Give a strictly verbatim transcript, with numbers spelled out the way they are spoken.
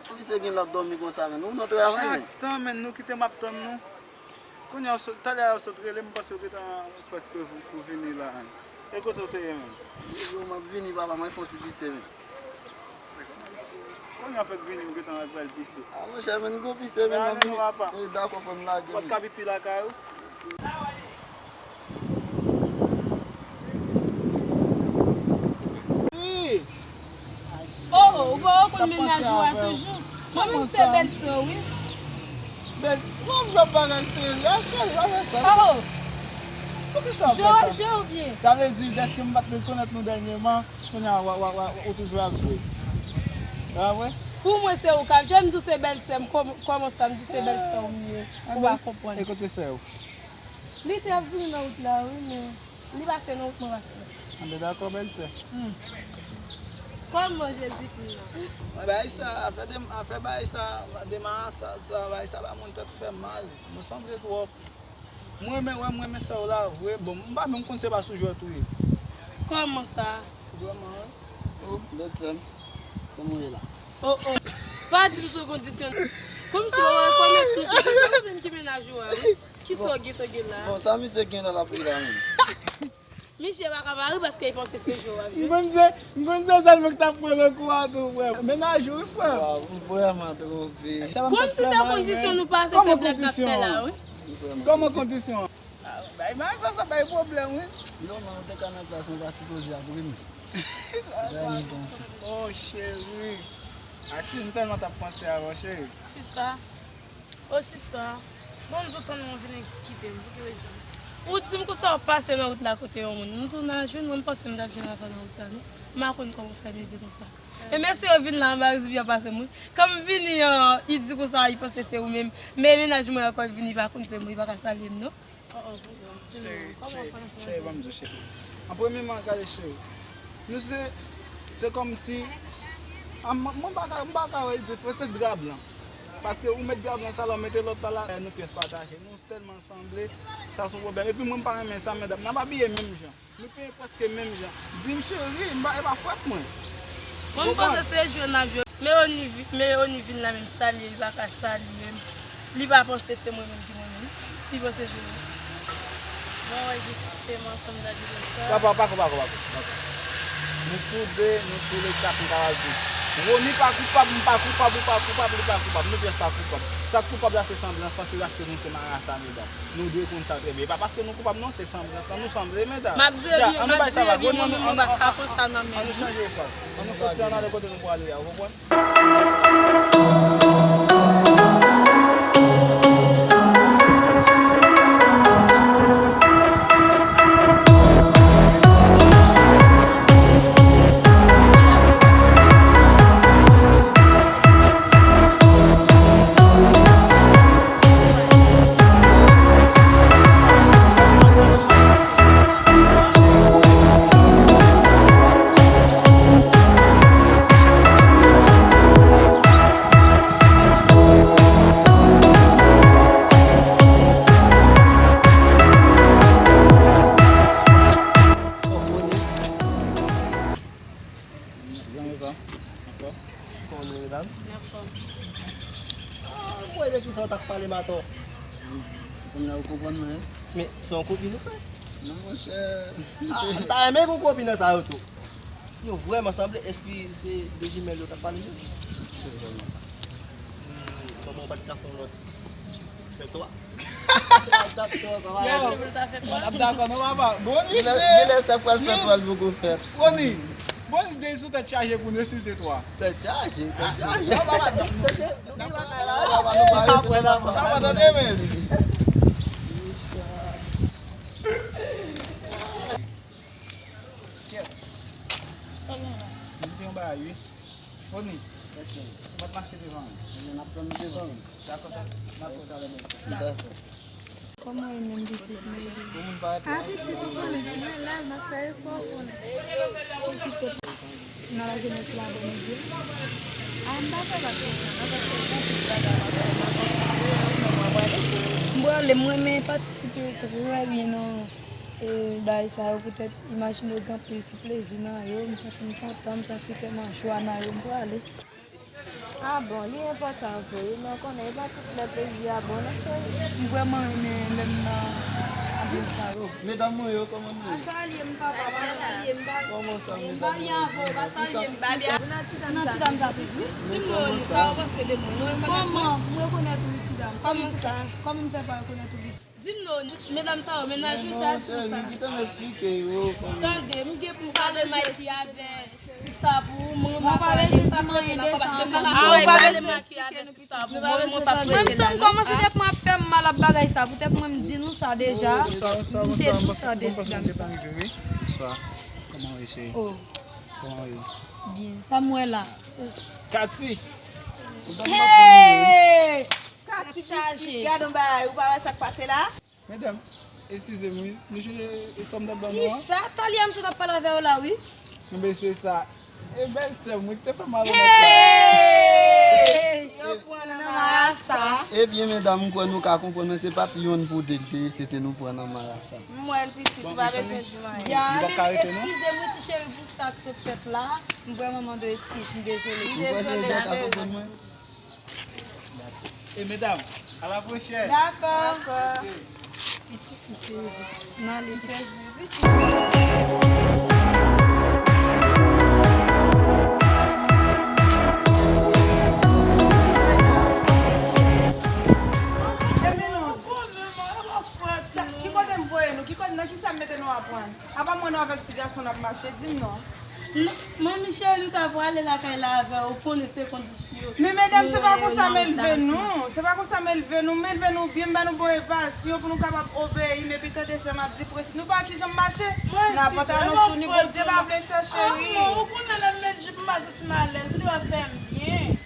Poukisa gen l ap dòmi konsa, menn? Ou nan travay, menn? Chak tan, menn, nou kite m ap tann nou. Kounye a, yo sot, talè a yo sot rele m, m panse yo gentan prèske pou vini la, menn. E kote w te ye, menn? Yo, m ap vini, papa, mwen fè yon ti pise, menn. Kounye a fèk vini, m gentan al pral pise. A, monchè, menn, m gon pise, menn, m ap vini. E, dakò, frè m, lage, menn. Ou pa t ka pipi lakay ou? Oh, oh, ou pa rekonn mennaj ou a toujou? Mwen menm se bèlsè w, wi. Bèl, non, m jwe bagay serye, cheri, pa fè sa. Oh, oh. Poukisa w fè sa? Jwe w ap jwe oubyen? Sa vle di, dèske m pa t rekonèt nou dènyèman, kounye a, w, w, w, w, ou toujou ap jwe. Se pa vre? Pou mwen, se ou k ap jwe, m di w se bèlsè m, kòm-, kòman sa, m di w se bèlsè w m ye, ou pa konprann. E kote sè w? Li te ap vini nan wout la, wi, men li pase nan wout mwen pase. Anben, dakò, bèlsè. Hmm. Kòman Jezi fin nan? Mwen, bagay sa, afè de, afè bagay sa, dema sa, sa, bagay sa ba moun tèt fè mal. Nou sanble twòp. Mwen renmen, wè, mwen renmen sè w la vre. Bon, m pa menm konn se pa sou jwèt ou ye. Kòman sa? Vrèman, wi. Oh, bèlsè m. Kòman w ye la? Oh, oh. Pa di m sou kondisyon. Kòmsi w pa rekonèt nou. Se ou menm ki mennaj ou a, wi. Kisa w gentan gen la? Bon, sa misye gen la, l ap ri la menm. Misye pa ka pa ri paske li panse se jwe w ap jwe. M konn se, m konn se sèl mwen ki t ap pran nan kou a tou, frè. Mennaj ou, wi, frè. Waw, m vrèman twonpe. Kòmsi se kondisyon nou pase, se blag n ap fè la, wi. Kòman kondisyon? Ah, bay, bay, sa, sa bay pwoblèm, wi. Non, non, ou te ka nan plas mwen, pa sipoze ap ri m. Oh, cheri. Aki, m tèlman t ap panse avè w, cheri. Sista. Oh, sista. Bon, m di w tann mwen vini kite m. Pou ki rezon? Ou di m konsa w pase nan wout la kote yon moun. M di w m al jwenn ou, m panse m t ap jwenn avè w nan wout la, non. M pa konn kòman w fè mezi konsa. E mesye yo vin la anba rizibya pase m, wi. Kan m vini an, li di konsa, li panse se ou menm. Men mennaj mwen ankò, li vini, li pa konn se mwen, li pa ka salye m, non. Oh, oh, cheri, cheri, cheri, ban m di w, cheri. An premyeman, gade, cheri. Nou se, se kòmsi, an, mwen, mwen pa ka, mwen pa ka wè, di, se dra blan. Paske ou met dra blan sa la, ou mete lòt la la, nou pyès pataje. Nou tèlman sanble, sa se yon pwoblèm. Epi mwen, m pa renmen sa, medam. N ap abiye menm jan. Nou penyen prèske menm jan. Di m cheri, m pa, e pa frèt mwen. Mwen, m panse se jwe n ap jwe. Meoni vi-, Meoni vin la menm salye, li pa ka salye m. Li pa panse se mwen menm ki mwen menm. Li panse se mwen. Mwen wè jis te m ansanm nan dimanch sa. Papa, pako, pako, pako, pako. Nou tou de, nou tou le kat, m kapab di. Rony pa koupab, m pa koupab, ou pa koupab, li pa koupab. Nou pyès pa koupab. Sa k koupab la se sanblans lan, se paske nou se marasa, medam. Nou dwe konn sa trè byen. E pa paske nou koupab non, se sanblans lan. Nou sanble, medam. M ap di w byen, m ap di w byen, mwen menm mwen pa ka pran sa nan men nou. Ann nou chanje fraz. Ann nou soti, ann ale kote nou prale a, ou konprann? Zanmi pa m. Anfòm. Kòman nou ye, medam? Anfòm. Ah, mwen, de kisa w t ap pale, maton? Kounye a ou konprann mwen, hein? Men, se yon kopin ou fè? Non, monchè. Ah, m ta renmen gen yon kopin nan sa yo tou. Yo vrèman sanble, èske se de jimèl yo t ap pale yo? Se vrèman sa. Hmm, kòman w pa t ka fè yon lòt? Fè twa. Yo, m ap dakò non, papa. Bon, li genlè sa pral fèt, pral poko fèt. Rony, bon, li de sou tèt chaje pou nou, si l te twa. Tèt chaje, tèt chaje. Non, papa, non, non. N ap pale la, papa, nou pa rete, papa. Sa pa tande, men. Kèt. Sa gen la? M gen yon bagay, wi. Rony, m ap mache devan wi. N ap tann devan wi. Dakò, dakò. N ap wè talè, bèl. Dakò. Kòman e menm pitit mwen ye? Bon, moun pa rete. A, pitit ou konnen, mwen la, m ap fè efò pou li. Pitit kot nan lajenès la, bon, mwen di. A, m pa fè bat konsa, nan paske gen tout bagay m ap fè, m ap fè, mwen prale, cheri. M prale, m renmen patisipe trè byen nan, e, bagay sa yo, poutèt, imajine w gen anpil ti plezi nan yo, m santi m kontan, m santi kè m an jwa nan yo, m prale. Ah bon, li enpòtan vre wi, men w konnen e pa tout lè plezi a bon non cheri. M vrèman renmen lè m nan anbyans sa yo. Medam mwen yo, kòman nou ye? Sa l ye m papa, sa l ye m pa. Kòman sa, medam mwen yo? Sa l ye m pa. Ou nan ti dam sa toujou? Di m non, sa w panse de mwen? Kòman? M rekonèt ou wi ti dam. Kòman sa? Kòman m fè pa rekonèt ou wi? Di m non, medam sa yo, mennaj yo sa, cheri, kite m esplike yo. Tande, m gen pou m pale Mikey avè sista pou ou, mwen pa bezwen di m anyen de sa ankò. Mwen pa bezwen pale Mikey avè sista pou mwen, mwen pa bezwen. Mwen menm san m kòmanse tèt mwen ap fè m mal ap bagay sa, poutèt mwen m di nou sa deja. M te di w sa de ti dam sa. Bonswa, kòman w ye cheri? Oh. Kòman w ye? Byen, sa m wè la. Kati! Hey! Kati pitit, gade yon bagay, ou pa wè sa k pase la? Medam, eskize m wi, nou sonje e sè m t ap ban nou an? Kisa? Talè a m sot ap pale avè w la wi. Enben se sa. E bèl sè m wi ki te fè m al nan klas. Hey! Yo pran nan marasa. Ebyen medam, m kwè nou ka konprann mwen, se pa t yonn pou de l te ye, se te nou pran nan marasa. M wè l pitit, ou pa bezwen di m anyen. Ya, men eskize m wi ti cheri pou sa k sot fèt la. M vrèman mande w eskiz, m dezole. M dezole. E medam, a la pwochèn. Dakò. Dakò. Pitit, m sezi. N ale. M sezi, pitit. Sa, ki kote m voye nou? Ki kote, nan ki sa m mete nou aprann? Apa mwen nou avèk ti gason n ap mache? Di m non. Non, manmi cheri, nou ta prale lakay la avè w, ou konnen se kondisyon. Men medam, se pa konsa m elve nou. Se pa konsa m elve nou. M elve nou byen, m ba nou bon evasyon pou nou kapab obeyi, men epi tande jan m ap di prensip. Nou pa wè kijan m mache? N ap antre nan sou ni Bondye pa vle sa, cheri. Ou konnen lè m met jip m pa santi m alèz, li pa fè m byen.